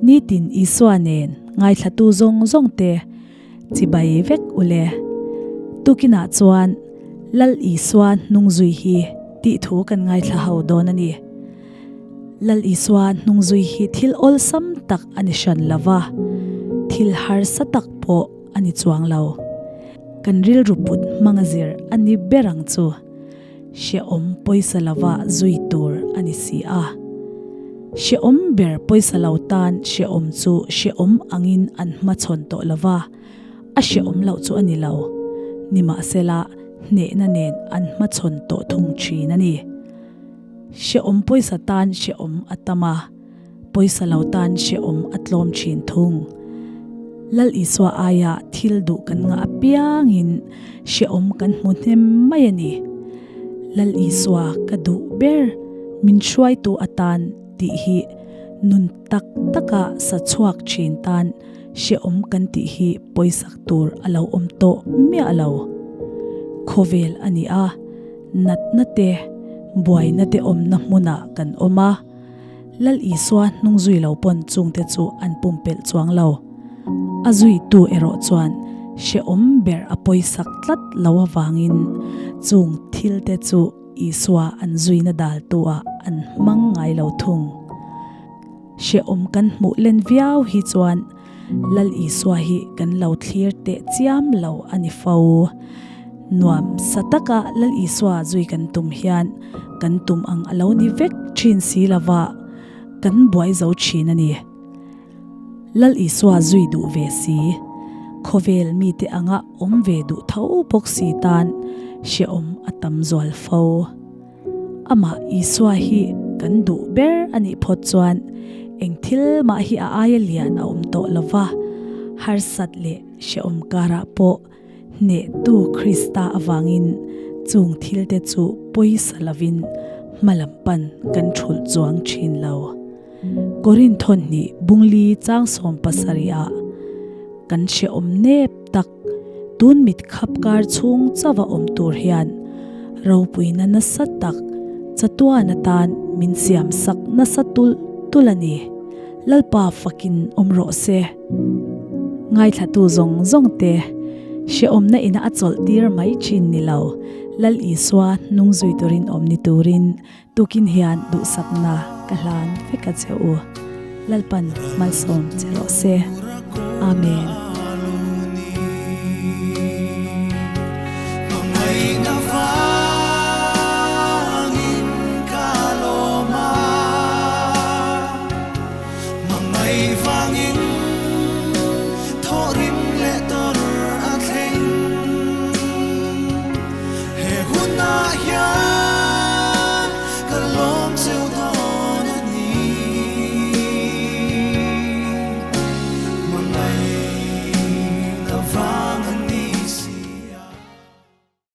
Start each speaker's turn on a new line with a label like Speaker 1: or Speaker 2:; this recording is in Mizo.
Speaker 1: Nitin Isua nen ngaithlatu zawng zawng te chibai vek u le. Tukinah chuan Lal Isua hnungzui hi tih thu kan ngaithla ho dawn a ni. Lal Isua hnungzui hi thil awlsam tak a ni hran lo va, thil harsa tak pawh a ni chuang lo. Kan rilru put hmanga zir a ni ber ang chu. Hrehawm pawisa lova zui tur a ni si a. Hrehawm ber pawisa lo tan hrehawm chu hrehawm angin an hmachhawn tawh lo va, a hrehawm loh chu a ni lo. Nimahsela, hnehna nen an hmachhawn tawh thung thin a ni. Hrehawm pawisa tan hrehawm a tam a, pawisa lo tan hrehawm a tlawm thin thung. Lal Isua aia thil duh kan ngah apiangin hrehawm kan hmu hnem mai a ni. Lal Isua ka duh ber min hruaitu atan tih hi nun tak taka sa chhuak thin tan hrehawm kan tih hi pawisak tur a lo awm tawh miah lo. Khawvel a ni a, natna te, buaina te awmna hmunah kan awm a. Lal Isua hnung zui lo pawn chungte chu an pumpelh chuang lo. A zuitu erawh chuan hrehawm ber a pawisak tlat lo avangin chung thilte chu Isua an zuina daltu ah an hmang ngai lo thung. Hrehawm kan hmuh len viau hi chuan Lal Isua hi kan lo thlir teh chiam lo a ni fo. Nuam sa taka Lal Isua zui kan tum hian kan tum ang a lo ni vek thin si lova kan buai zo thin a ni. Lal Isua zui duh ve si, khawvel mite anga awm ve duh tho bawk si tan hrehawm a tam zual fo. Amah Isua hi kan duh ber a nih phawt chuan eng thil mah hi a aia lian a awm tawh lo va, harsat leh hrehawm karah pawh hnehtu Krista avangin chung thilte chu pawisa lovin hmalam pan kan thulh chuang thin lo. Korinth hnih bungli chang 70 ah kan hrehawm nep tak Tun mit khap kar chhung chauh a awm tur hian ropuina nasa tak chatuan atan min siam sak nasa tulh tulh a ni. Lalpa fakin awm rawh se. Ngaithlatu zawng zawng te hrehawmna ina a chawlh tir mai thin ni lo, Lal Isua hnung zui turin awm ni turin tukin hian duhsakna ka hlan vek a che u. Lalpan malsawm che rawh se. Amen.